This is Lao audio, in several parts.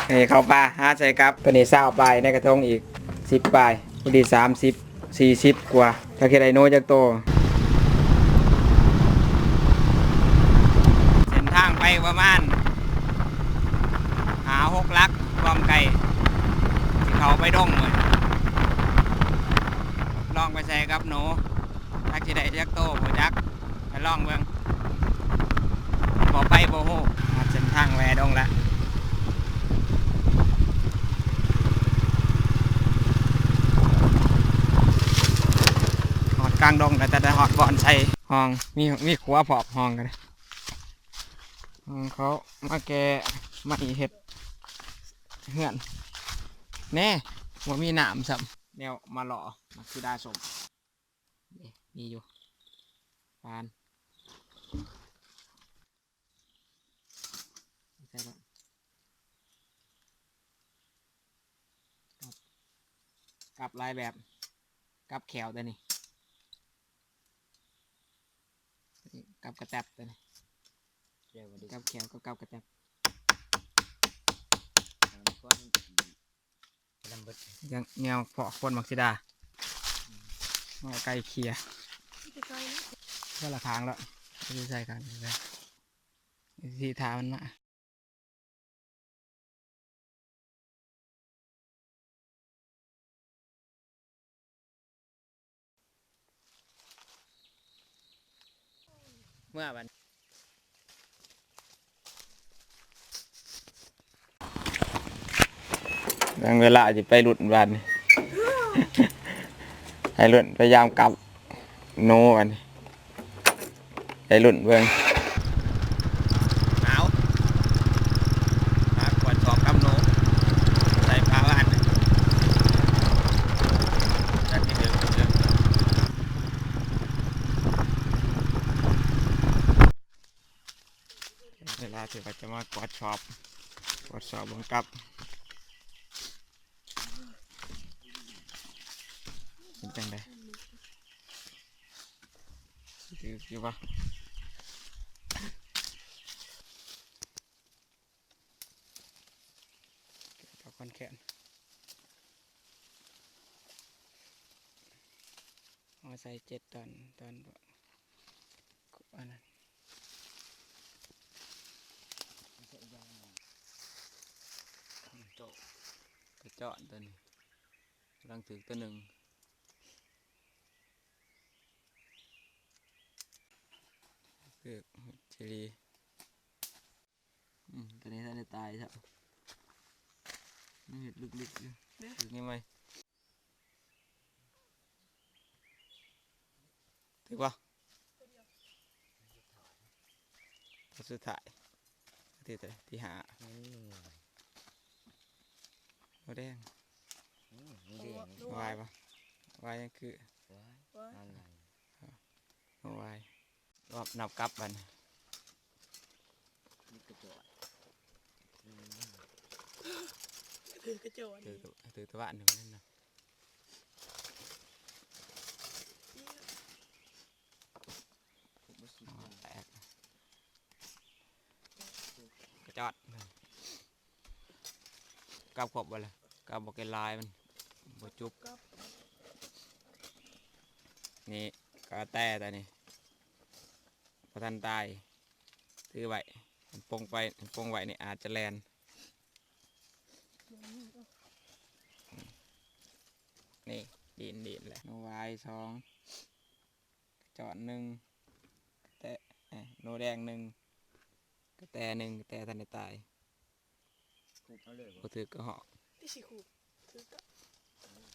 ໃຫ້ເຂົ້າປ່າຫາໃສ່ກັບ ຕອນນີ້ຊາວປາຍ ໃນກະທົງອີກສິບປາຍ ພໍດີສາມສິບ ສີ່ສິບກວ່າ ຈັກຊິໄດ້ໜູຈັກໂຕ. ເສັ້ນທາງໄປປະມານຫ້າຫົກຫຼັກ ຄວາມໄກ ຊິເຂົ້າໄປດົງເລີຍ ລອງໄປໃສ່ກັບໜູ ຈັກຊິໄດ້ຈັກໂຕບໍ່ຈັກ ໄປລອງເບິ່ງ ບໍ່ໄປບໍ່ຮູ້. ຮອດເສັ້ນທາງແວ່ດົງລະ ຮອດກາງດົງລະ ແຕ່ໄດ້ຮອດບ່ອນໃສ່ຮ່ອງ ມີ ມີຂົວພ້ອມຮ່ອງກັນ ຮ່ອງເຂົາມາແກ່ ມາເຮັດເຮືອນແນ່ ບໍ່ມີນ້ຳຊ້ຳ ແນວມາຫຼໍ່ ໝາກສີດາສົ້ມ. ນີ້ ມີຢູ່ ປານ ໃສ່ລະ ກັບ ກັບຫຼາຍແບບ ກັບແຂ້ວຕົວນີ້ ກັບກະແຕັບຕົວນີ້ ກັບແຂ້ວກັບ ກັບກະແຕັບ. ນຳເບິດ ຍັງແນວເພາະຄົນໝາກສີດາ ມາໃກ້ເຄຍ ຄົນລະຂ້າງແລ້ວ ຊິໃສ່ຂ້າງນີ້ ຊິຖ້າມັນມາ. ເມື່ອບັດ ຍັງເວລາຊິໄປລຸ້ນບາດນີ້ ໃຫ້ລຸ້ນ ພະຍາຍາມກັບໜູບາດນີ້ ໄປລຸ້ນເບິ່ງ ໜາວ ມາກວດສອບກັບໜູ ໃສ່ປາຫວານ ຈັກຊິເຖິງ ເຖິງ ເວລາທີ່ວ່າຈະມາກວດສອບ ກວດສອບເບິ່ງກັບ ເປັນຈັ່ງໃດ? ຖືກຢູ່ບໍ່? ເອົາຄອນແຂນ ເອົາໃສ່ເຈັດຕອນ ຕອນ ອັນນັ້ນ ກະຈອນຕົວນີ້ ກຳລັງຖືກຕົວໜຶ່ງ ຖືກເຈລີ ອືມ ຕົວນີ້ທັນໄດ້ຕາຍຊ້ຳ ຍັງເຮັດລຶກໆຢູ່ ເອີ ຖືກໃໝ່ໆ ຖືກບໍ່? ຕົວສຸດທ້າຍ ຕົວທີຫ້າ ໂອ້ ແດງ ອືມ ແດງ ວາຍບໍ່? ວາຍຍັງຄື ວາຍ ວາຍ ໂອ້ ວາຍ ນັບກັບບັດນີ້ ມີກະຈອນ ອືມ ຖືກກະຈອນ ຖືກ ຖືກຕະຫວານຢູ່ນັ້ນນະ ແຕກ ກະຈອນ ກັບຄົບບໍ່ລະ? ກັບບໍ່ແກ່ລາຍມັນບໍ່ຈຸບ ນີ້ກະແຕຕົວນີ້ ບໍ່ທັນຕາຍ ຖືໄວ້ ມັນປົງໄປ ມັນປົງໄວ້ນີ້ອາດຈະແລ່ນ ນີ້ ດິ້ນໆແຫຼະ ໜູວາຍສອງ ກະຈອນໜຶ່ງ ກະແຕ ເອີຍ ໜູແດງໜຶ່ງ ກະແຕໜຶ່ງ ກະແຕທັນໄດ້ຕາຍ ຄຸບເອົາເລີຍບໍ່? ບໍ່ຖືກກະຮອກ ຕິຊິຄຸບ ຖືກກະ ບໍ່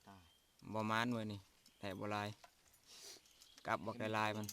ຕາຍ ບໍ່ໝານມື້ນີ້ ໄດ້ບໍ່ຫຼາຍ ກັບບໍ່ໄດ້ຫຼາຍມັນ